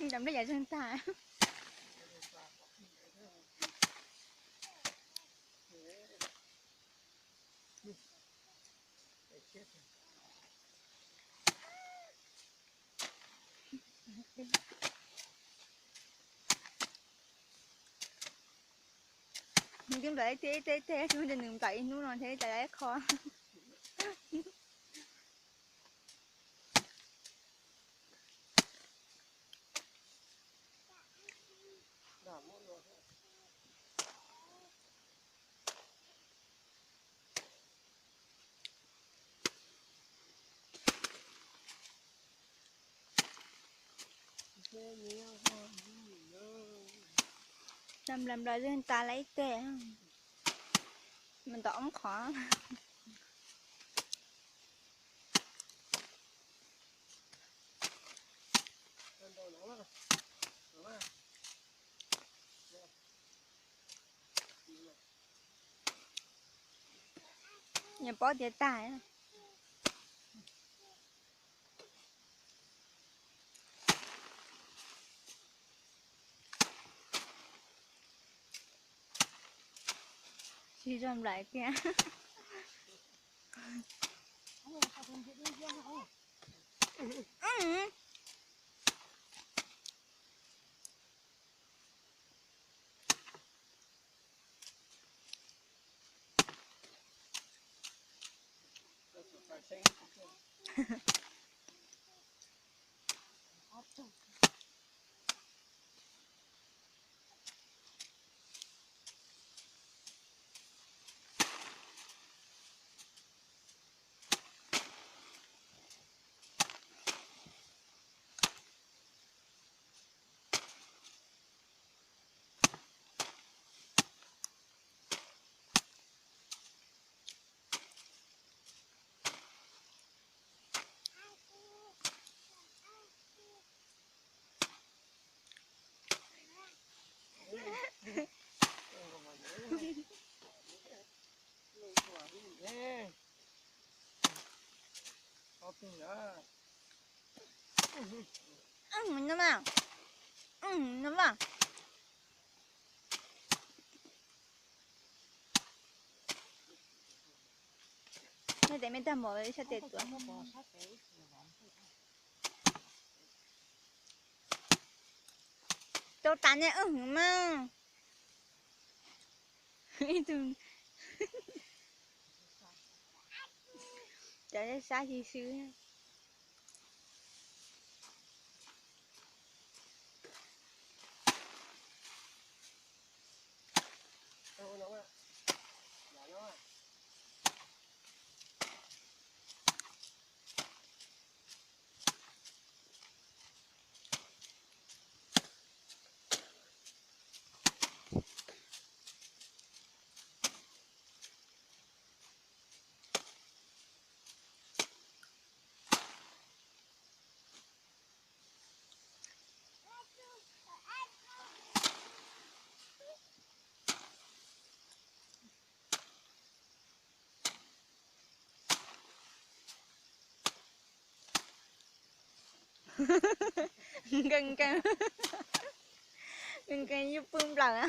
Cov nplej yav zeeg tag. Nws twb nplawm ib teg ib teg ib teg, tsis muaj ntawd nws nplawm ib hnub no thiaj li tau ib qho. Nplawm nplawm zeeg tas lawm ib teg, mus tom oob qhov. Nyias paub tias tag. Tsis zoo nplawm tiag. No mas, no mas. Nej tes me tag npaum li sab tes tuav. Tau tas nej wb hwv mas. Ib tug cov sab sib swb. Nkees nkees, nkees nkees yuav pw nplawm na.